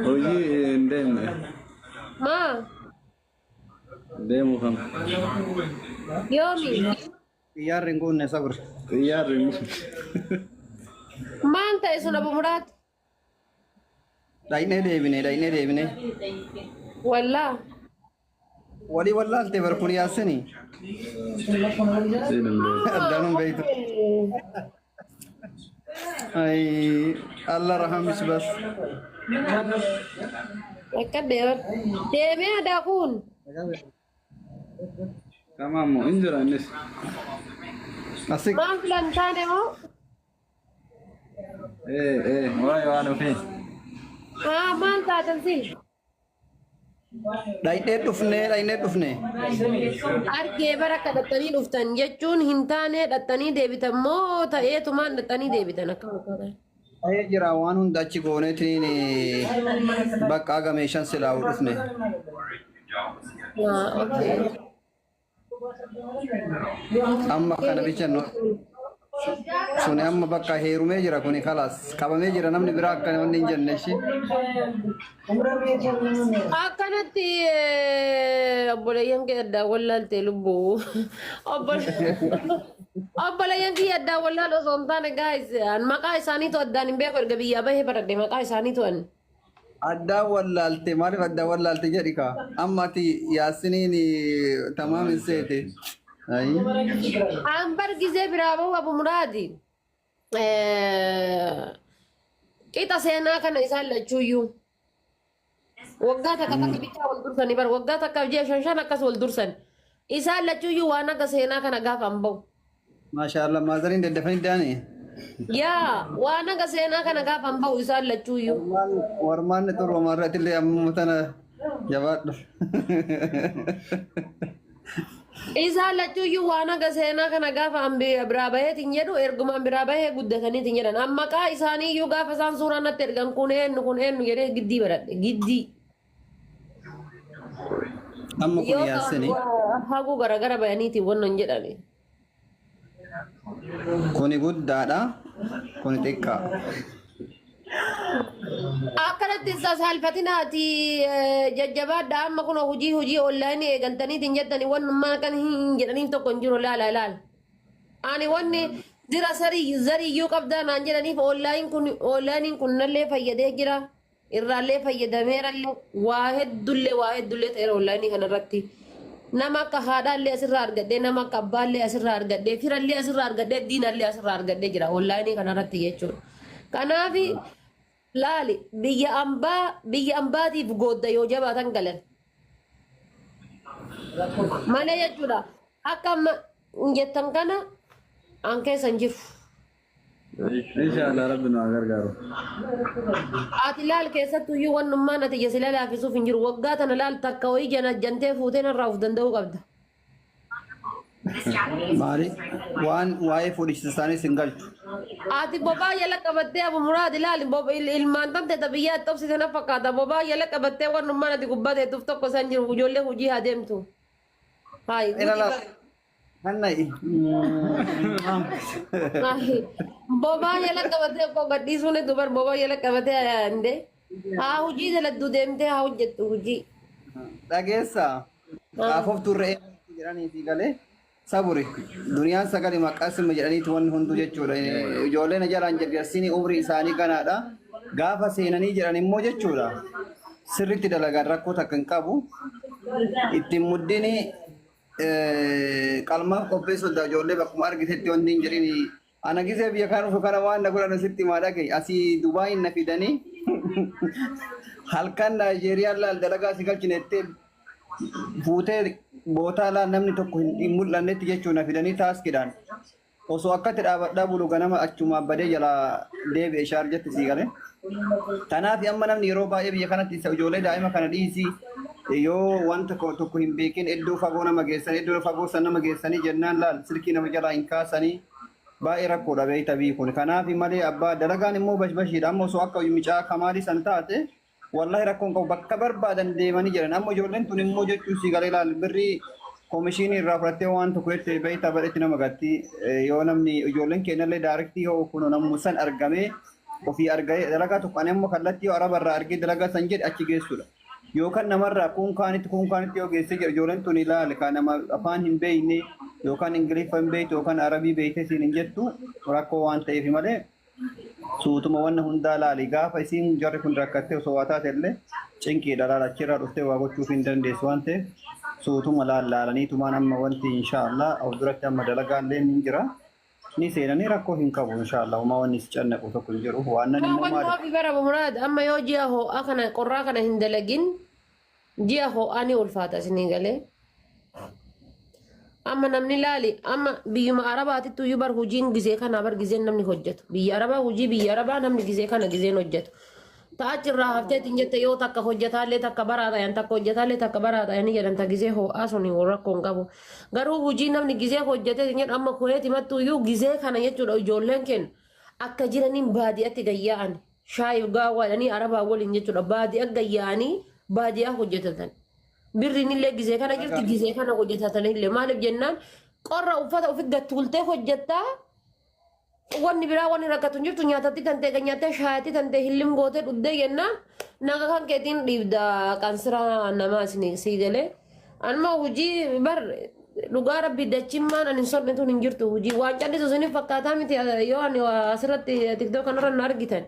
Hojii hin deemne. Maa? Deemuu kam? Yoomi? Xiyyaarri hin guunne sabr. Xiyyaarri hin guunne. Maal ta'e sun Abu Muraad? Dhaynee deebine dhaynee deebine. Wallaa. Walii wallaalte bar kun yaasini. Siin hin beeku. Addaanuun beektu. Ay Allah rahamish bas. Akka deeman. Deemee adaa kun. Tamaam moo hin jira innis. Asik. Maal filan taane moo? Ee ee waa'ee waan ofii. Haa maal taatan si? Dhaynee dhufnee dhaynee dhufnee. Argee bara akka dhattanii dhuftan jechuun hin taane dhattanii deebitan moo ta'eetumaan dhattanii deebitan akka fakkaatan. Ta'ee jira waan hunda achi gooneetiin bakka haga meeshaan silaa'u dhufne. Haa, okay. Amma kana bicha nu suni amma bakka heerumee jira kuni kalaas qabamee jira namni biraa akka wanni hin jenne ishii. Akkanatti obboleeyyan kee addaan wallaalte lubbuu. Obboleeyyan kiyya addaan wallaal osoo hin taane guys an maqaa isaaniitu addaan hin beeku erga biyyaa bahee baradhe maqaa isaaniitu an. Addaan wallaalte maaliif addaan wallaalte jedhi kaa amma ati yaasiniin tamaam hin seete. Ayi. An bar gizee biraa bahu Abu Muraadi. Qixa seenaa kana isaan lachuuyyuu. Waggaa takka takka bichaa wal dursanii bar waggaa takkaaf ji'a shan shan akkas wal dursan. Isaan lachuuyyuu waan akka seenaa kana gaafa an bahu. Maashaallah maazariin daddafanii daani. Yaa waan akka seenaa kana gaafa an bahu isaan lachuuyyuu. Warmaan xuruma irratti illee ammuma tana jabaadhu. Isaan lachuuyyuu waan akka seenaa kana gaafa an biraa baheetiin jedhu erguma an biraa bahee guddataniitiin jedhan. An maqaa isaaniiyyuu gaafa isaan suuraa natti ergan kun eenyu kun eenyu jedhee giddii baradhe giddii. Amma kun Yoo yaasini. haguu garagara bayaniitiin wannan jedhani. Kuni guddaadha. Kuni xiqqaa. Akkanatti hin sasaalfatinaati jajjabaadha amma kun hojii hojii onlaayinii eegaltaniitiin jettanii wannummaa kan hin jedhaniif tokko hin jiru laala laala. Ani wanni dira sarii zariyyuu qabdaa naan jedhaniif onlaayin kun onlaayiniin kun nallee fayyadee jira. Irraallee fayyadameerallee waa heddullee waa heddullee ta'eera onlaayinii kanarratti. Nama akka haadhaallee asirraa argadhee nama akka abbaallee asirraa argadhee firallee asirraa argadhee diinallee asirraa argadhee jira onlaayinii kanarratti jechuudha. Kanaaf laali biyya ambaa biyya ambaatiif goodda yoo jabaatan galan. Malee jechuudha akka amma jettan kana an keessa hin jiru. Inshallah rabbi nu haa gargaaru. Ati laal keessattuu iyyuu wannummaan ati ija sila laafisuuf hin jiru. Waggaa tana laal takka wayii jana jantee fuutee narraa of danda'uu qabda. Maali? Waan waa'ee fuudhicha isaanii sin galchu. Ati bobaa jala qabattee Abu Muraad ilaali ilmaan tante ta biyyaa itti obsite na fakkaata. Bobaa jala qabattee wannummaan ati gubbaa teettuuf tokko isaan jiru ijoollee hojii haa deemtu. Hayi Ilala. Hanna'i. Bobaa jala qabatee koo gadhiisuun dubar bobaa jala qabatee ande haa hojii daladdu deemtee haa hojjettu hojii. Dhageessa. Qaafoftuu re'ee jedhaniitii galee saburi. Duniyaan sagali maqasima jedhaniitu wanni hunduu jechuudha. Ijoolleen jalaan jarjarsiin umrii isaanii ganaadha. Gaafa seenanii jedhan immoo jechuudha. Sirriitti dalagan rakkoo takka hin qabu. Ittiin muddini qalmaaf qopheessuu da ijoollee bakkuma argitetti wanni hin jedhini. Ana gisee biyya kana dhufu kana waan na godhan sitti himaa dhaga'i. Asii Dubaayin na fidanii halkan Naayijeeriyaan laal dalagaa si galchine jettee fuutee bootaa laal namni tokko hin mul'annetti jechuun na fidanii taaskidhaan. Osoo akkatti dhaabadhaa bulu ganama achumaan badee jalaa deebi'e shaarjatti sii galee. Kanaaf amma namni yeroo baay'ee biyya kanatti isa ijoollee daa'ima kana dhiisii yoo wanta tokko hin beekin iddoo fagoo nama geessan iddoo fagoo san nama geessanii jennaan laal silkii nama jalaa hin kaasanii baay'ee rakkoodha beekta biyyi kun. Kanaaf malee abbaa dalagaan immoo bashbashiidha amma osoo akka micaa kamaalii san taate Wallahi rakkoon qabu bakka barbaadan deemanii jiran. Amma ijoolleen tun immoo jechuun sii galee laal birrii komishinii irraa fudhattee waan tokko jette beektaa badhetti nama gatti. Yoo namni ijoolleen keenyallee daarektii yoo kun nammu san argamee Ofii argee dalagaa tokko ani immoo kallattii yoo araba irraa argee dalagaa san jedhe achi geessudha. Yookaan namarraa kuun kaanitti kuun kaanitti yoo geessee jedhe ijoolleen tun ilaale kan nama afaan hin beekne yookaan ingiliffa hin beektu yookaan arabii beekte siin hin jettu rakkoo waan ta'eef malee suutuma wanna hundaa laali gaafa isiin jarri kun rakkattee osoo waa taate illee cinqiidha laala achirraa dhuftee waa gochuuf hin dandeessu waan ta'eef suutuma laalaalaniitumaan amma wanti inshaallah of duratti amma dalagaan illee ni jira. Ni seenanii rakkoo hin qabu inshaallah homaa wanni si cannaqu tokko hin jiru waan nan immoo Wanni maali. ofii bara muraad amma yoo ji'a ho'aa kana qorraa kana hin dalagin ji'a ho'aa ni ulfaata isinii galee. Amma namni laali amma biyyuma Arabaatitti iyyuu bar hojiin gizee kanaa bar gizeen namni hojjetu. Biyya Arabaa hojii biyya Arabaa namni gizee kana gizeen hojjetu. Ta'achi irraa hafteetiin jette yoo takka hojjetaallee takka baraa ta'an takka hojjetaallee takka baraa ta'anii jedhan ta gizee ho'aa sun rakkoo hin qabu. Garuu hojii namni gizee hojjetee jedhu amma kuweeti mattu iyyuu gizee kana jechuudha ijoolleen keenya akka jiraniin baadiyyaatti gayyaa'an shaayiif gaawwaadhanii arabaa waliin jechuudha baadiyyaa gayyaa'anii baadiyyaa hojjetatan. Birriin illee gizee kana jirti gizee kana hojjetatan illee maaliif jennaan qorra uffata ofi gattuultee hojjettaa wanni biraa wanni rakkatu hin jirtu nyaatatti tan ta'e nyaattee shaayatti tan ta'e hillim gootee dhuddee jennaan naga kan keetiin dhiibda qansira namaa isin sii galee. Anuma hojii bar dhugaa rabbi dachimmaan ani hin sonne tun hin jirtu hojii waan callisu isiniif fakkaataa miti yoo ani asirratti tiktok kanarra na argitan.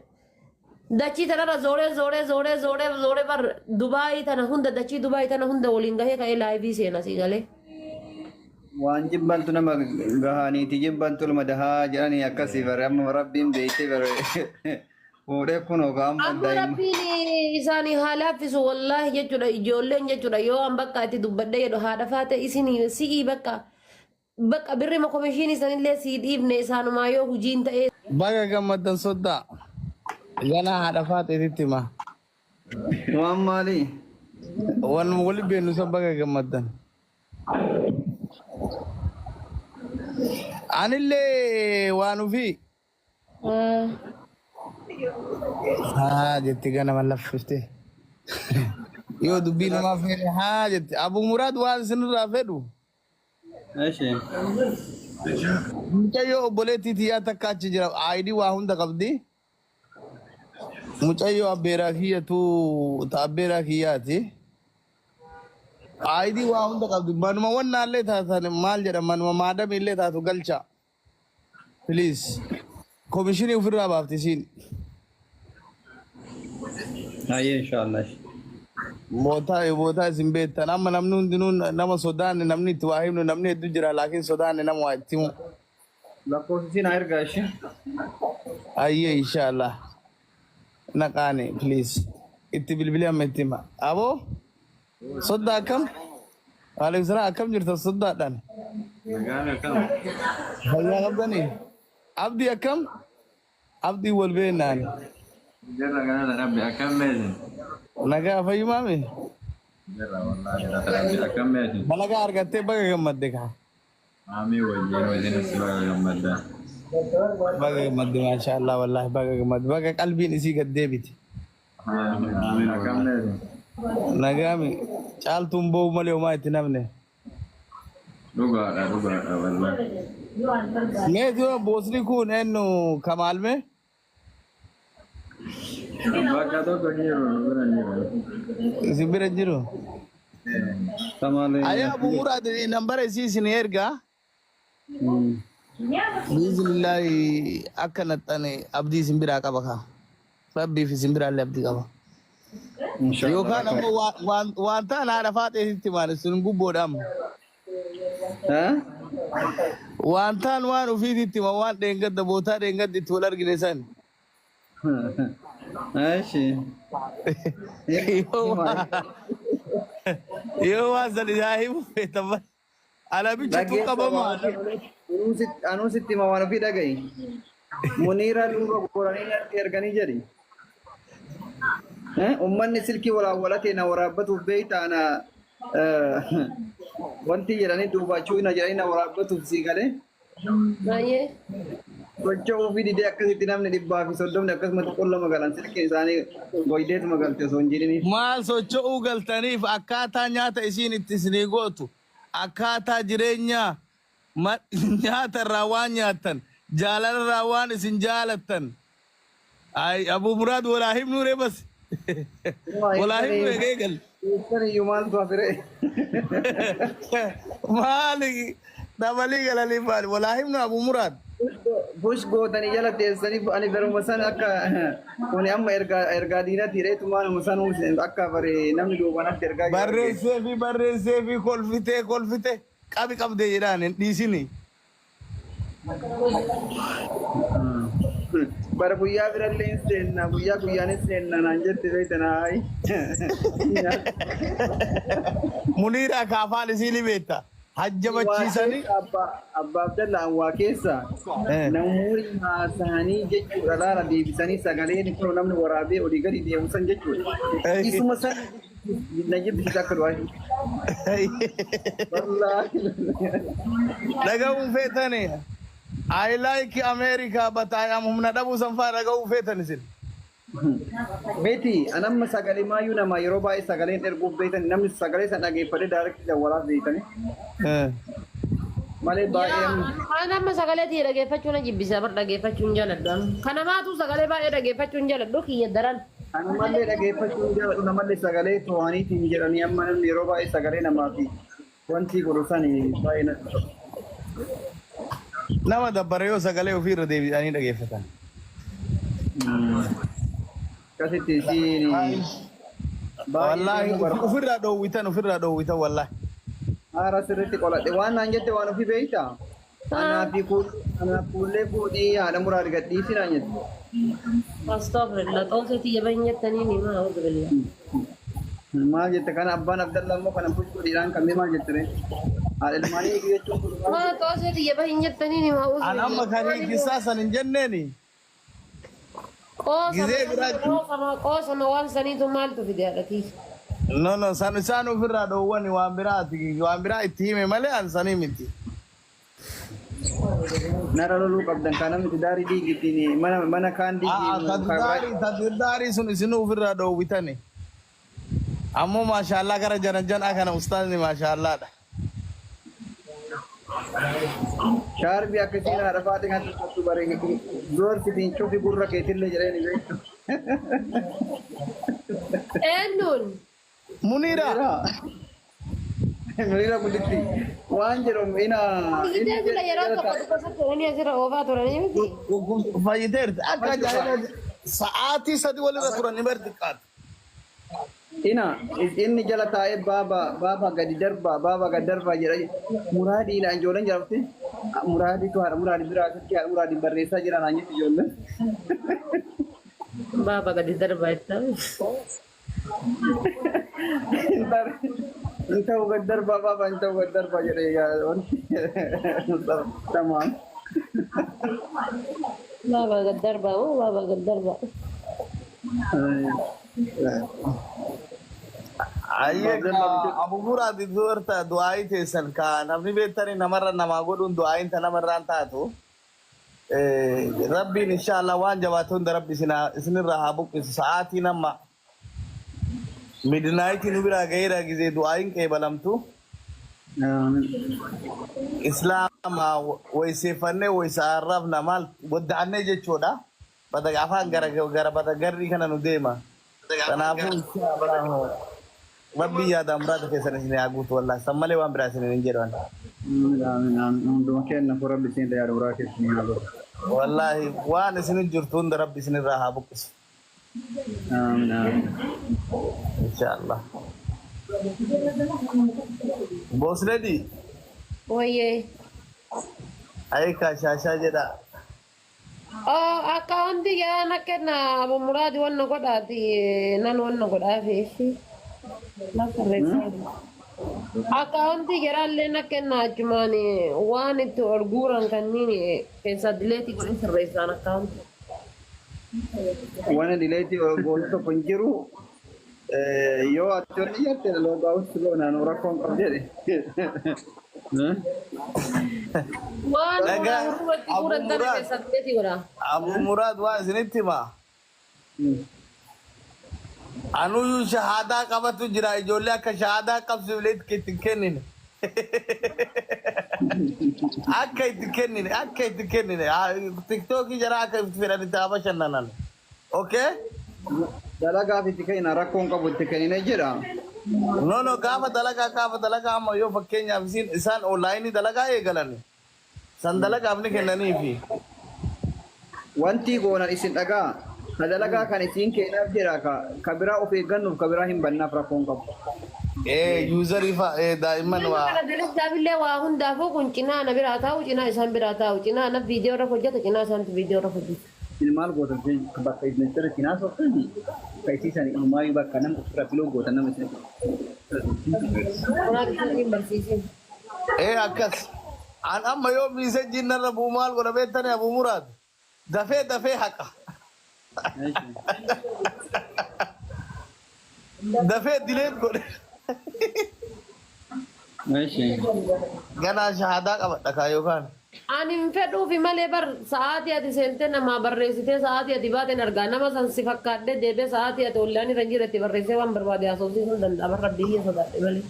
Dachii tanarra zooree zooree zooree zooree zooree bar Dubaayii tana hunda dachii Dubaayii tana hunda waliin gahee ka'ee live seena sii galee. Waan jibbantu nama gahaniiti jibbantu ilma dahaa jedhanii akkasii bare amma rabbiin beektee bare fuudhee kunoo amma Amma daa'imman. rabbiin isaanii haa laaffisu wallaahi jechuudha ijoolleen jechuudha yoo an bakka itti dubbadhee jedhu haadha faate isin si'ii bakka bakka birri komishinii sanillee sii dhiibne isaanumaa yoo hojiin ta'ee Baga gammaddan soddaa. Ganaa haadha faaxeetitti hima. Waan maali? Waan wali beeknu san baga gammaddan. Anillee waan ofii. Haa jetti ganama laffifte. Yoo dubbii namaa feene haa jetti. Abu Muraad waan isinirraa fedhu. Eshi. Mucayyoo obboleettii tiyyaa takka achi jira. Aayidii waa hunda qabdi. Mucayyoo abbeeraa kiyyatu ta abbeeraa kiyyaati. Aayidii waa hunda qabdi. Manuma wannaallee taatan maal jedha manuma maadamii illee taatu galcha. Please. Komishinii ofirraa baafti isiin. Hayyee inshaallah. Bootaa bootaa isin beektan amma namni hundinuu nama sodaanne namni itti waa himnu namni hedduu jira laakiin sodaanne nama waa itti himu. Lakkoofsi na ergaa ishee. Ayyee inshaallah. Naqaane please. Itti bilbilee amma itti hima. Aboo soddaa akkam? Waalaikum salaam akkam jirta soddaadhaan? Nagaan akkam? Fayyaa qabdanii? Abdii akkam? Abdii wal beennaan. Jirra galata rabbi akkam meesin? Nagaa fayyumaami? Jirra wallahi galata rabbi akkam meesin? Dalagaa argattee baga gammadde kaa. Maamii wajjin wajjin si baga gammadda. Baga gammadde maasha Allah wallahi baga gammadde baga qalbiin isii gad deebite. Amiin amiin akkam meesin? Nagaami caaltuun boo'u malee homaa itti namne. Dhugaadha dhugaadha wallahi. Mee dura boosni kun eenyu kamaalme? Bakka tokko jiru bira jiru. Isin bira jiru. Tamaalee. Ayaa Abu Muraad nambara isii isin ergaa. Biiznillaahi akka naxxane abdii isin biraa qaba kaa. Rabbiif isin biraallee abdii qaba. Yookaan ammoo waan ta'an haadha faaxeetitti maal isin gubboodha amma. Waan ta'an waan ofiititti hima waan dheengadda bootaa dheengadda itti wal argine san. Eshi. Yoo waan san isaa himu feetan malee. Alabichatu qabama. Anuu sitti hima waan ofii dhaga'i. Muniira duuba goranii natti erganii jedhi. Uummanni silkii walaawwalatee na waraabbatuuf beektaa na wanti jedhanii duubachuu na jedhanii na waraabbatuuf sii galee. Baay'ee. Socho'uu fi didee akkasitti namni 130 akkasumatti qolla magalan silkiin isaanii goydeetuma galte osoo hin jedhiniif. Maal socho'uu galtaniif akkaataa nyaata isiin itti isinii gootu akkaataa jireenyaa nyaata irraa waan nyaattan jaalala irraa waan isin jaalattan. Ay, Abu Muraad walaa himnuu ree bas. Walaa himnuu eegee gal. Keessan iyyuu maaltu hafire? Maali dabalii galanii maali walaa himnu Abu Muraad. Push gootanii jala teessanii ani baruma san akka kuni amma ergaa ergaa diinatti hidheetumaanuma san akka bare namni duubanatti ergaa jira. Barreessee fi barreessee fi kolfitee kolfitee qabi qabdee jedhaan hin dhiisini. Bara guyyaa birallee hin seenna guyyaa guyyaan hin seenna naan jette beektan haayi. Muniira akka afaan isii ni beekta. Hajjabachiisanii. Abbaa Abdallaan waa keessa namoonni haasa'anii jechuudha laala deebisanii sagaleen kun namni waraabee olii gadi deemu san jechuudha. Isuma san na jibbisiisa akka du'aa. Wallaahi. Dhaga'uun feetani. I like America, but I am humna dhabuu san fa'aa dhaga'uu feetan isin. Beeti anamma sagalee maayyuu nama yeroo baay'ee sagaleen erguuf beektan namni sagalee san dhageeffatee direct dawwalaaf beektani. Malee baay'ee An amma sagalee tiyya dhageeffachuu na jibbisa bar dhageeffachuu hin jaaladhu. Kanamaatu sagalee baay'ee dhageeffachuu hin jaaladhu kiyya daran. Anumallee dhageeffachuu hin jaaladhu namallee sagalee to'aniitiin jedhanii amma namni yeroo baay'ee sagalee namaa fi wanti godhu sani baay'ee natti tola. Nama dabbara yoo sagalee ofiirra deebi'anii dhageeffatan. Akkasitti isiin baay'ee Wallaahi deemuu barbaada. Ofirraa dhoowwitan, ofirraa dhoowwitan wallaahi. Haara sirriitti qoladhe waan naan jette waan ofii beektaa? Anaa fi anaaf kuullee fuudhii haadha muraad gadhiisi naan jette. Astaghfirullah. Xoosee tiyya bahin jettanii ni maa a'uudhu. Maal jette kana abbaan Abdallaa immoo kana push godhiidhaan qabee maal jette ree? Haadha ilmaanii eeguu jechuun kun maal Maa jette? xoosee tiyya bahin jettanii ni maa a'uudhu. An amma kan hiikissaa san hin jenneeni. Qoosama Gizee biraa qoosama qoosama waan saniitu maaltu fide haadhatii? No, no, san isaan ofirraa dhoowwani waan biraati waan biraa itti hime malee an sanii miti. Nara loluu qabdan kan namni daarii diigittiin mana mana kaan Aa diigii tadudaarii tadudaarii sun isinuu ofirraa dhoowwitani. Ammoo maashaallaa gara jana janaa kana ustaazni maashaallaadha. Shaarbii akkasiin haadha faaxee kan tuffatu bare zoorsitiin cufi gurra keetillee jedhee ni beektu. Eenyuun? Muniira. Miriira gudditti waan jedhamu ina inni Fayyitee sila yeroo jala tokko taa'e. dhukkubsatti jedhanii asirra oofaa turanii miti. Fayyiteerti akka ajaa'iba sa'aatii 3 walirra turan ni bar xiqqaatu. Ina inni jala taa'ee baaba baaba gadi darbaa baaba gadi darbaa jedha muraadiidha ijoolleen jedhamti muraadiitu haadha muraadi biraa asitti haadha muraadi barreessaa jira naan jetti ijoolleen. Baaba gadi darbaa jettaa. Hin ta'u gad darbaa baaba hin ta'u gad darbaa jedhee yaa wanti tamaam. Baaba gad darbaa moo baaba gad darbaa. Ayyee Abu Muraad dubarta du'aayii teessan ka namni beektanii namarra namaa godhuun du'aayiin ta namarraan taatu. Rabbiin inshallah waan jabaate hunda rabbi isinirraa haa buqqisu. Sa'aatiin amma midnight nu biraa gaheera gizee du'aayiin qeebalamtu. Islaama wayseeffannee waysa arrafna maal wadda'annee jechuudha. Bada afaan gara gara bada garrii kana nu deema. Kanaafuu inshallah rabbiin yaada muraada keessan isin haa guutu wallahi. San malee waan biraa isin hin jedhan. Hunduma kenna fu rabbi isin yaada muraa keessan haa godhu. Wallahi waan isin jirtu hunda rabbi isinirraa haa buqqisu. Amiin amiin. Inshallah. Boss lady, Wayyee. Aika shaashaa jedha. Oh, akkaawuntii yaa na kenna Abu Muraadi wanna godhaati nan wanna godhaafi ishi. Na sirreessaa. Akkaawuntii jaraallee na kenna achumaan waan itti ol guuran kanneen keessaa delete godhee sirreessaan akkaawuntii. Waan delete goonu tokko hin jiru. Yoo ati wanni jette logout goonaan rakkoon qabu jedhe. Waan Dhagaa irratti Abu guuran tana Muraad. keessaa delete godha. Abu Muraad waan isinitti himaa. Anuyyuu shahaadaa qabatu jira ijoollee akka shahaadaa qabsiiflee itti hin kennine. Akka itti kennine akka itti kennine tiktookii jara akka itti fedhan itti haa bashannanan. Okay? Dalagaaf itti kenna rakkoon qabu itti kennine jedha. No, no, gaafa dalagaa, gaafa dalagaa amma yoo fakkeenyaaf isin isaan onlaayinii dalagaa eegalan san dalagaaf ni kennaniifi. Wanti goonan isin dhagaa. Ka dalagaa kan isin kennaaf jedha ka ka biraa of eeggannuuf ka biraa hin bannaaf rakkoon qabu. Ee yuuzarii fa ee daa'imman Nama waa. kana dalagaafillee waa hundaafuu kun cinaa na biraa taa'u, cinaa isaan biraa taa'u, cinaa na viidiyoo irra hojjeta, cinaa isaantu viidiyoo irra hojjeta. Isin maal gootan bakka isin sirriitti haasoftan ka isiisan ilmaayyuu bakka nama ofirra filoo gootan nama isin. Muraad isin barsiisin. Ee akkas. An amma yoo miisejjiin narra bu'u maal godha beektani Abuu Muraad? Dafee dafee haqa. Dafee dileet godhe. Ganaa shahaadaa qabadha kaa yookaan. Ani hin fedhuufi malee bar sa'aatii ati seentee namaa barreessitee sa'aatii ati baateen argaa nama san si fakkaadhee deebee sa'aatii ati ollaan irra hin jirretti barreessee waan barbaade haasofsiisuu hin danda'a bar rabbii kiyya sodaadhe malee.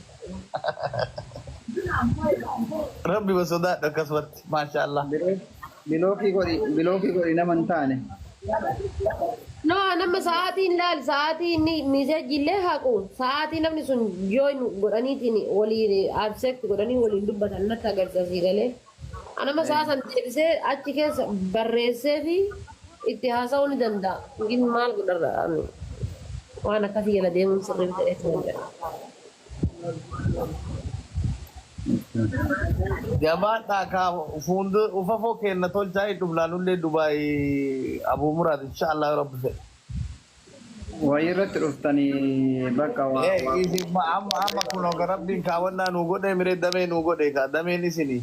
Rabbi ba sodaadhu akkasumatti. Maashaallah. Bilookii godhi nama hin taane. No, nama sa'aatiin laal sa'aatii inni miseejii illee haqu sa'aatii namni sun join godhaniitiin waliin absect godhanii waliin dubbatan natti agarsiisa galee. Anama sa'a san deebisee achi keessa barreessee fi itti haasa'uu ni danda'a. Gin maal godharra ani waan akkasii jala deemuun sirrii ta'ee hin jedha. Jabaadhaa kaa fuuldura ufafoo kenna tolchaa hin dhufnaanullee Dubaay Abuu Muraad inshaallah rabbi fedhe. Wayii irratti dhuftanii bakka waa. Eh, isin amma amma kunoo ka rabbiin kaawwannaa nuu godhe miree damee nuu godhe ka dameen isinii.